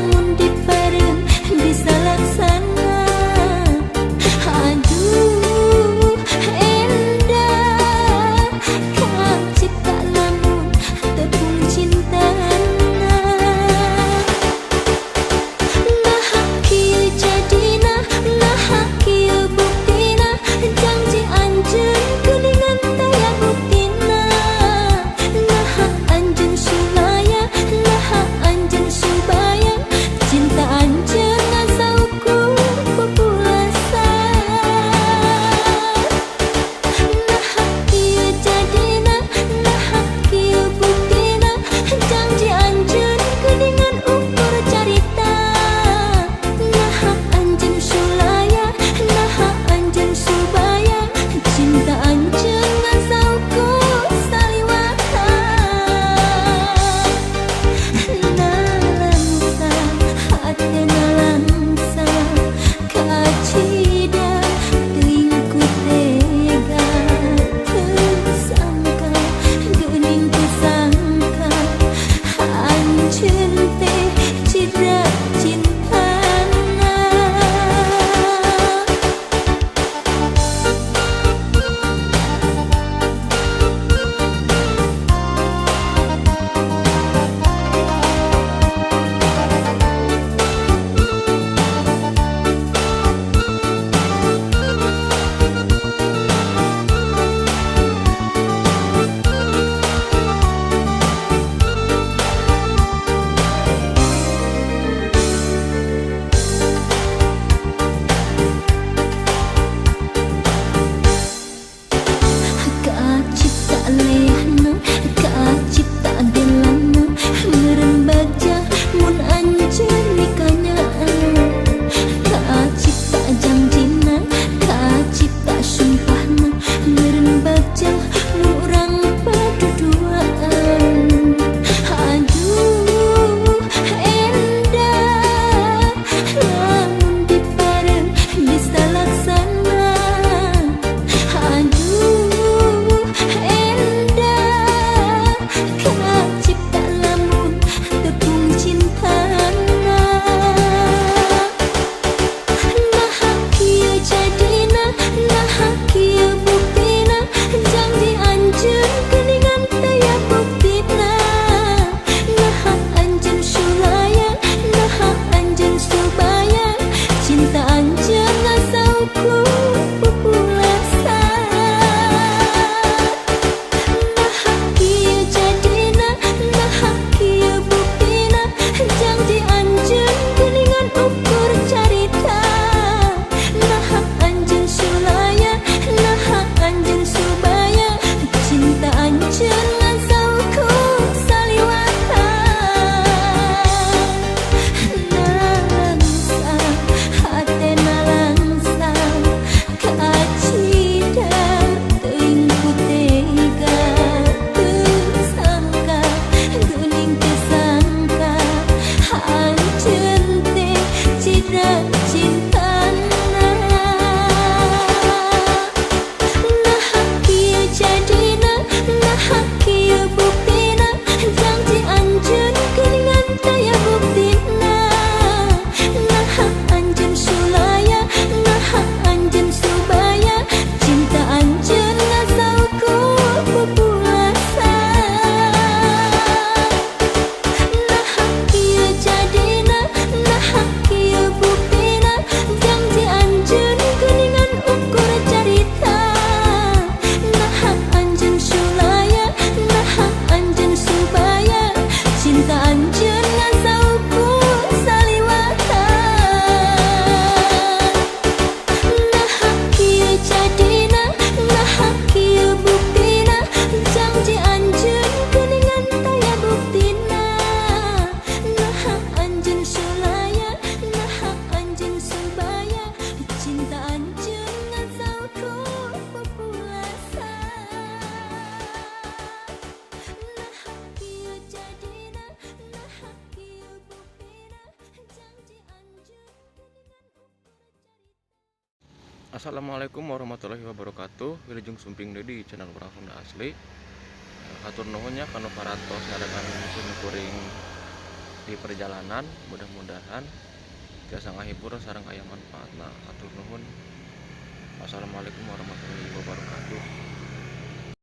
Lamun dipareng bisa laksana. Aduh endah kacipta lamun tepung cintana. Nah kieu jadina, nah kieu buktina, janji anjeun geuningan taya buktina. Nah anjeun sulaya, nah anjeun subaya, cinta anjeun ngasauku pupulasan. Nah kieu jadina, nah kieu buktina, janji anjeun geuningan ukur carita. Nah anjeun sulaya, nah anjeun subaya, cinta anjeun ngasauku saliwatan. Nalangsa hate nalangsa kacida teuing ku tega teu sangka geuning teu sangka anjeun teh cidra cintana. Kacipta leahna, kacipta delana, meureun bagja mun anjeun mikanyaan. Kacipta janjina, kacipta sumpahna, meureun bagja mun urang paduduaan. Aduh endah lamun dipareng bisa laksana. Aduh endah kacipta lamun tepung cintana. Nah kieu jadina, nah kieu buktina, janji anjeun geuningan taya buktina. Nah anjeun sulaya, nah anjeun subaya, cinta anjeun ngasauku pupulasan. Nah kieu jadina, nah kieu buktina, janji anjeun geuningan ukur carita. Nah anjeun sulaya, nah anjeun subaya, cinta anjeun ngasauku saliwatan. Nalangsa hate nalangsa kacida teuing ku tega teu sangka geuning teu sangka anjeun teh cidra cintana. Nah kieu jadina, nah kieu buktina, janji anjeun geuningan taya buktina. Nah anjeun sulaya, nah anjeun subaya, cinta anjeun ngasauku pupulasan. Nah kieu jadina, nah kieu buktina, janji anjeun geuningan ukur carita. Nah anjeun sulaya, nah anjeun subaya, cinta anjeun ngasauku saliwatan. Nah kieu jadina, nah kieu buktina, janji anjeun geuningan taya buktina. Nah anjeun sulaya, nah anjeun subaya, cinta anjeun ngasauku pupulasan. Nah kieu jadina, nah kieu buktina, janji anjeun geuningan ukur carita. Assalamualaikum warahmatullahi wabarakatuh. Wilujeng sumping deui di channel Urang Sunda Asli. Hatur nuhun nya kanu parantos ngadangan sim kuring. Di perjalanan, mudah-mudahan tiasa ngahibur sareng aya manfaatna. Hatur nuhun. Wassalamualaikum warahmatullahi wabarakatuh.